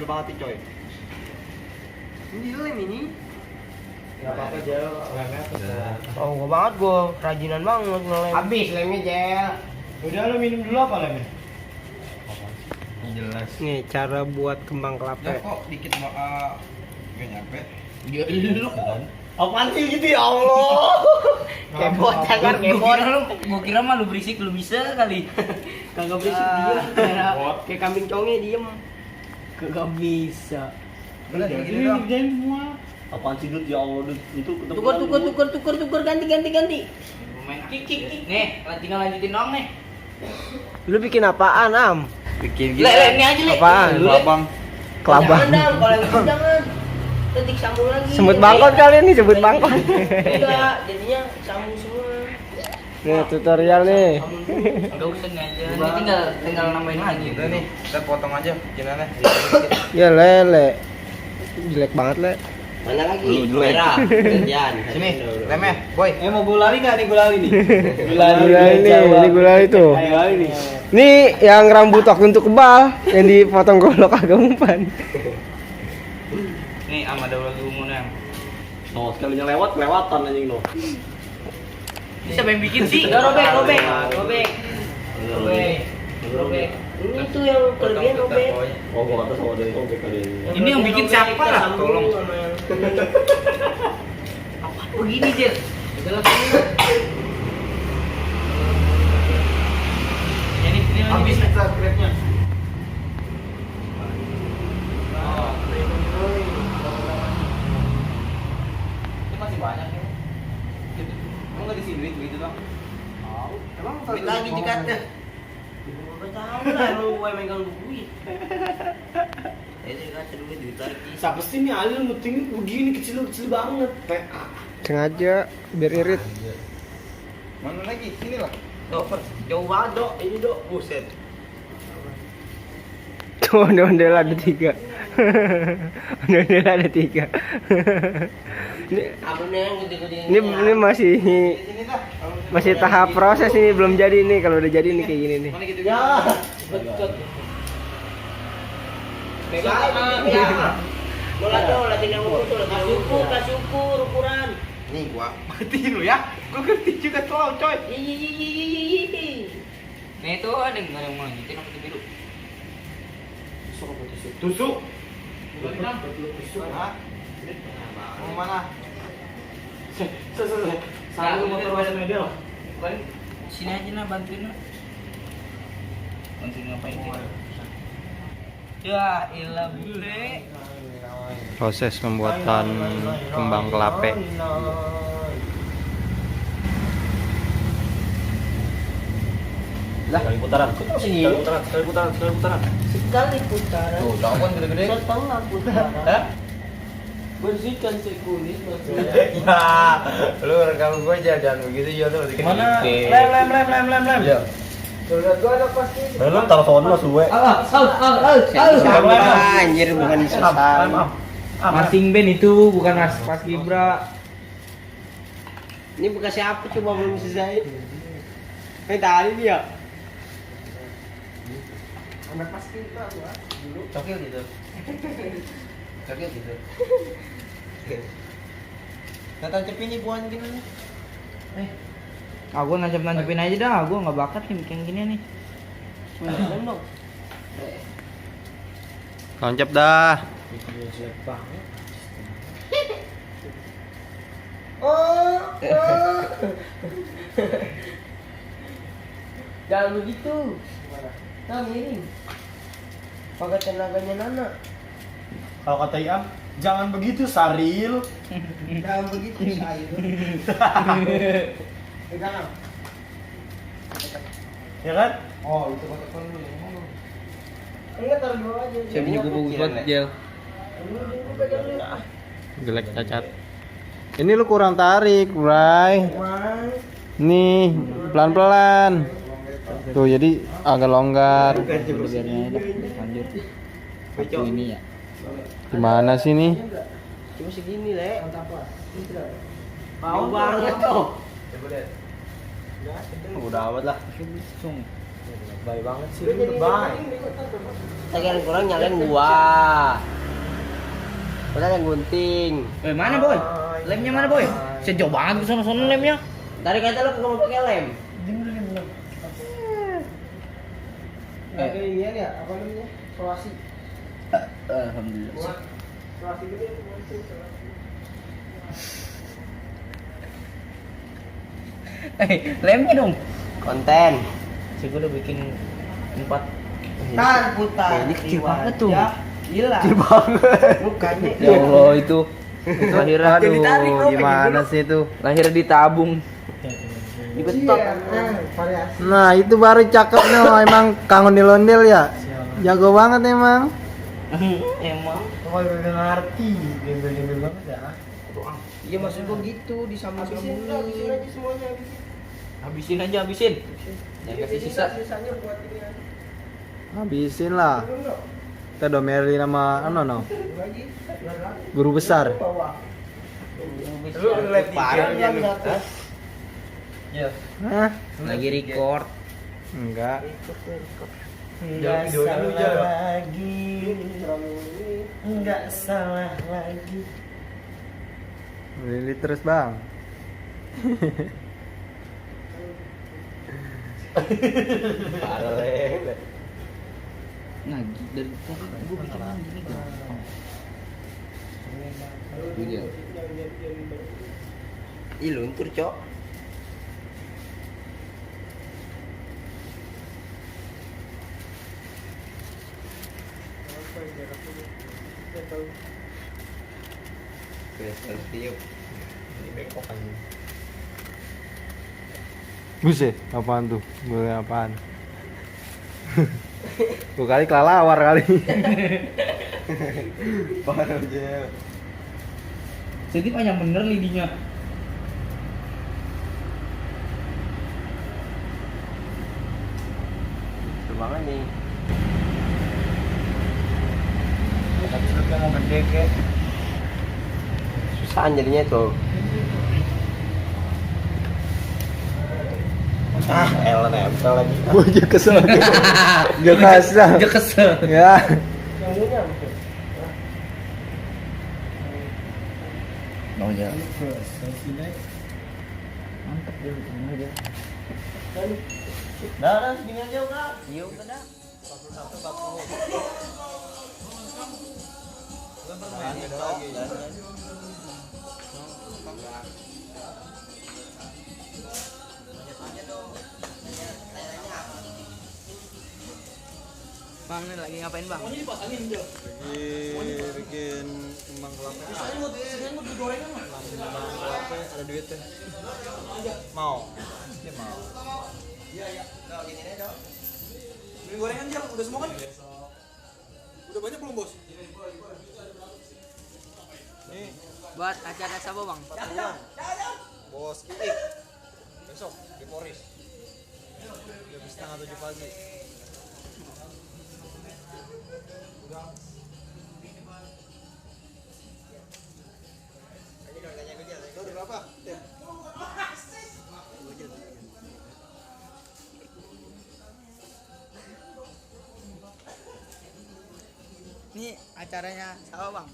bener banget nih coy. Ini lem ini. Gak apa-apa Jel, lemnya terserah. Oh, gua banget gua, kerajinan banget ngelem. Habis lemnya Jel. Udah lu minum dulu apa lemnya? Jelas. Nih cara buat kembang Ya kelapa. kok dikit gak nyampe. Ya lu kan. Apaan sih gitu ya Allah? Kebot jangan kebot. Gua kira mah lu berisik lu bisa kali. Kagak berisik diem. Kayak kambing conge diem. Kagak bisa. Udah Jadi gini dong. ngerjain semua. Apaan sih Dut? Ya Allah Dut. Itu Tukar ganti. Main kick. Nih, tinggal lanjutin dong nih. Lu bikin apaan, Am? Bikin Le, ini aja Le. Apaan? Lu, Le. Bang. Kelabang. Jangan, Dam. Kalau yang itu jangan. Ketik sambung lagi. Semut bangkot kali ini, sebut bangkot. Enggak, jadinya sambung semua. Nih tutorial nih. Enggak usah nih aja. Ini tinggal nambahin lagi. Udah nih, kita potong aja bikinannya. Ya lele. Jelek banget, Le. Mana lagi? Lu jelek. Merah. Gantian. Sini, lemnya, boy. Mau gulali nggak nih gulali nih? Ini gulali tuh. Gulali nih. Ini yang rambut waktu untuk kebal, yang dipotong golok agak umpan. Nih, ama ada lagi umumnya. Oh, sekalinya kelewatan anjing lo. Siapa yang bikin sih? Ya, robek. Itu yang kelebihan robek. Oh, gua kata sama dari robek kali ini. Ini yang bikin siapa lah? Tolong. Apa begini, Jel? Udah langsung. Ini Habis subscribe-nya. Ini masih banyak ya. Emang enggak disini begitu dong? Emang duit lagi tiketnya. Gua tahu lah lu gue megang duit. Ini kan duit lagi. Siapa sih nih alil muting begini kecil banget. Sengaja biar irit. Mana lagi? Sini lah. Jauh banget, Dok. Ini, Dok. Buset. Tuh, ondel-ondel ada 3. Ondel-ondel ada 3. Ini masih tahap proses ini, belum jadi nih. Kalau udah jadi nih kayak gini nih. Mana gitu? Ya, betul. Ya. Bola tuh, latih yang ukur tuh, kasih ukur ukuran. Nih gua matiin lu ya. Gua ngerti juga soal coy. Nih tuh ada yang mau lanjutin apa biru? Tusuk. Hah? Mau mana? Saya motor masuk media loh. Sini aja nah bantuin lah. Bantuin ngapain kita? Ya ilah bule. Proses pembuatan kembang kelapa. Sekali putaran. Sekali putaran. Sekali putaran. Tuh, daun gede-gede. Setengah putaran. Hah? Bersihkan sekulit maksudnya. Ya, lu rekam gua aja dan begitu ya tuh. Mana? Lem. Ya. Sudah gua ada pasti. Lu telepon mas gue. Anjir bukan disesal. Masing band itu bukan Mas Gibra. Ini bekas siapa coba belum selesai? Ini tadi dia. Anak Mas Gibra gua dulu. Cokil gitu. Nah, tancapin nih buahnya gimana? Gua nancep-nancepin aja dah, gua nggak bakat nih bikin gini nih. Dong. Tancap dah. Jangan begitu. Nah, miring. Pakai tenaganya Nana. Kalau kata Iam, jangan begitu Saril. Jangan begitu, saya. Pegang. Ya kan? Oh, itu kotak lu yang ngomong. Enggak taruh dulu aja. Saya punya buku buat gel. Jelek cacat. Ini lu kurang tarik, Bray. Nih, pelan-pelan. Tuh, jadi agak longgar. Satu ini ya. Gimana sih nih? Cuma segini, Le. Mau banget tuh. Udah amat lah. Baik banget sih, baik. Sekian kurang nyalain gua. Udah yang gunting. Mana boy? Lemnya mana boy? Sejauh banget ke sana lemnya. Dari kata lu nggak mau pakai lem. Ada inian ya, apa namanya? Solasi. Alhamdulillah. Solasi gede. Lemnya dong. Konten. Saya udah bikin 4. Putar. Ini kecil banget tuh. Gila. Kecil banget. Mukanya. Ya Allah itu. Lahirnya Aduh, gimana sih itu? Lahirnya ditabung. Dibetok. Nah, itu baru cakep nih, emang Kang Ondel-ondel ya. Jago banget emang. Emang. Kok udah ngerti, gembel-gembel banget ya. Iya maksud gua gitu disambung-sambungin. Habisin aja semuanya. Habisin aja, habisin. Jangan kasih sisa. Sisanya buat ini aja. Habisin lah. Kita domelin sama no. Guru besar. Lu live Parah IG-nya nih. lu. Iya. Hah? Lagi record. Enggak. Enggak Videonya lu, Jal. salah lagi. Enggak salah lagi. Lilit terus, Bang. Nah, dari tadi gue bikin gini gampang. Iya. Ih luntur, Cok. Oke, tiup. Ini bengkok aja. Buset, apaan tuh? Boleh apaan? Tuh kali kelalawar kali. Parah aja. Jadi panjang bener lidinya. Banget nih. Tapi sulutnya mau gede kek. Susah jadinya tuh. Elah nempel lagi. Gua aja kesel. Gak kasar. Dia kesel. Ya. Mau aja. Mantap dia bikin aja. Dah, segini aja udah. Iya udah dah. 41 40. Bang, ini lagi ngapain bang? Lagi bikin kembang kelapa. Kembang kelapa ada duitnya. Mau? Dia mau. Beli gorengan Jal, udah semua kan? Udah banyak belum bos? Nih, Buat acara siapa bang? bos Iik. Besok di Poris. Jam 6:30 pagi. Udah berapa? Ya. Ini acaranya siapa bang?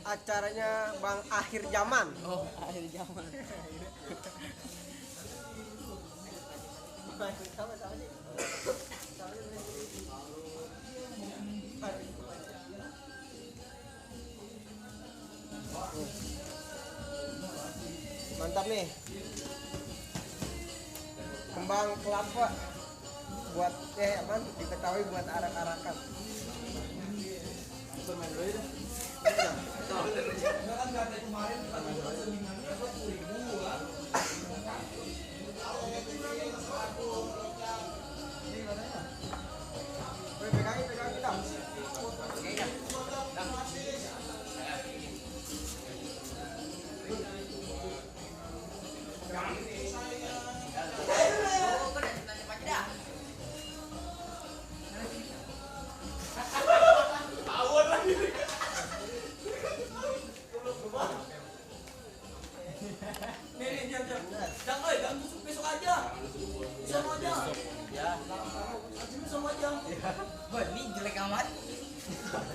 Acaranya Bang Akhir Zaman. Oh, akhir zaman. Mantap nih. Kembang kelapa buat aman diketahui buat arak-arakan.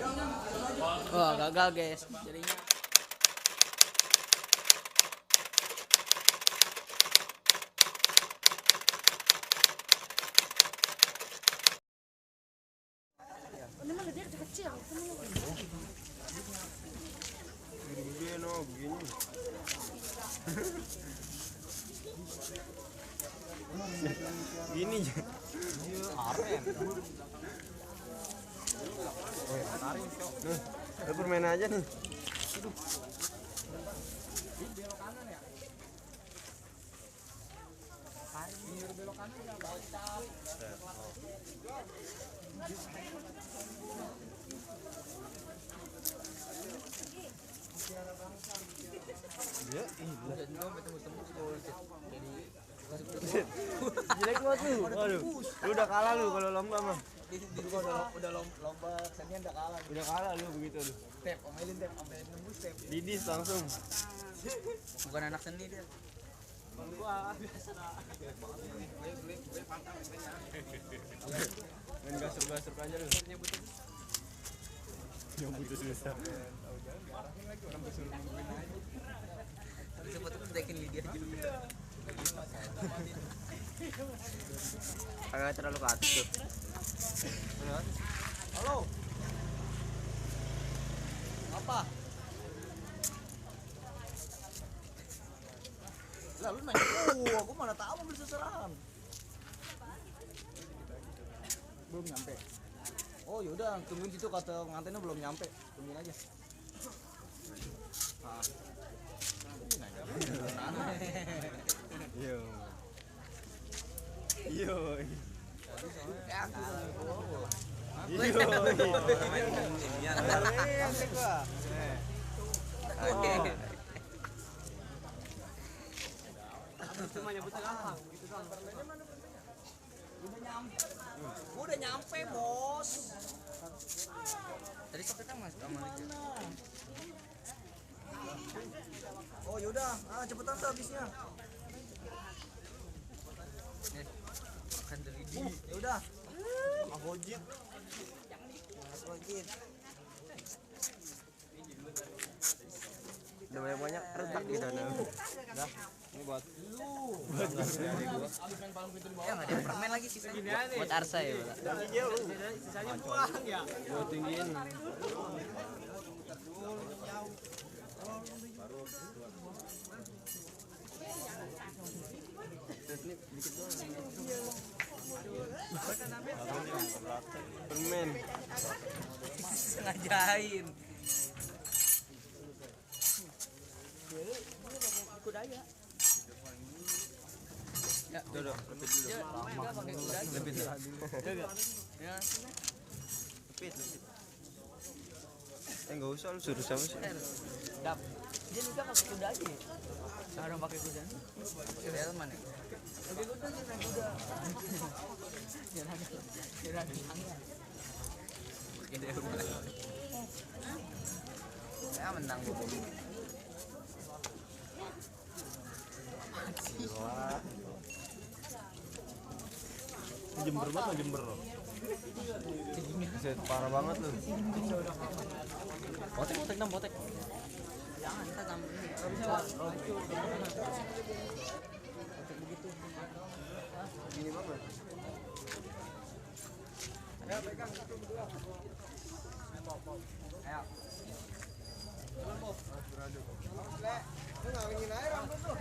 Wah, gagal guys. Jadinya Gede no begini. Gini aja. Nih, kita bermain aja nih. Jelek banget lu. Waduh. Lu udah kalah lu kalau lomba mah. Udah lomba senian udah kalah. Udah kalah lu begitu lu. Tep, omelin tep, sampai nembus tep. Didis langsung. bukan anak seni dia. Main gasur-gasur aja lu. Yang butuh susah. Sebut tekin Lydia juga. Agak terlalu katur. Halo. Apa? Lah lu nanya, aku mana tahu mobil seserahan. Belum nyampe. Oh yaudah, tungguin situ kata pengantinnya belum nyampe. Tungguin aja. Ah. Yo. Yo. Udah nyampe, Bos. Tadi soketnya Mas sama Lydia. Oh yaudah, cepetan tuh habisnya. Makan dari Lydia. Yaudah. Mahojit. Wajib. Udah banyak retak di sana. Dah. Ini buat Ya nggak ada permen lagi sisanya. Buat Arsa ya. sisanya buang ya. Buat tinggiin. Permen. Sengajain. Ya, Udah, lepit dulu. ya, enggak pakai kuda aja. Lepit ya. Ya, Lepit. Enggak usah lu suruh sama sih. dap. Dia juga pakai kuda aja. Sekarang pakai kuda. Pakai helman ya. Pakai kuda sih naik kuda. Jalan tangga. Pakai helman. Ya menang gua. Jember banget, jember. Buset, parah banget lu. Potek dong, potek. Jangan, kita tambah ini. Gini banget. Ayo pegang satu berdua. Ayo. Lu ngawinin aja rambut tuh.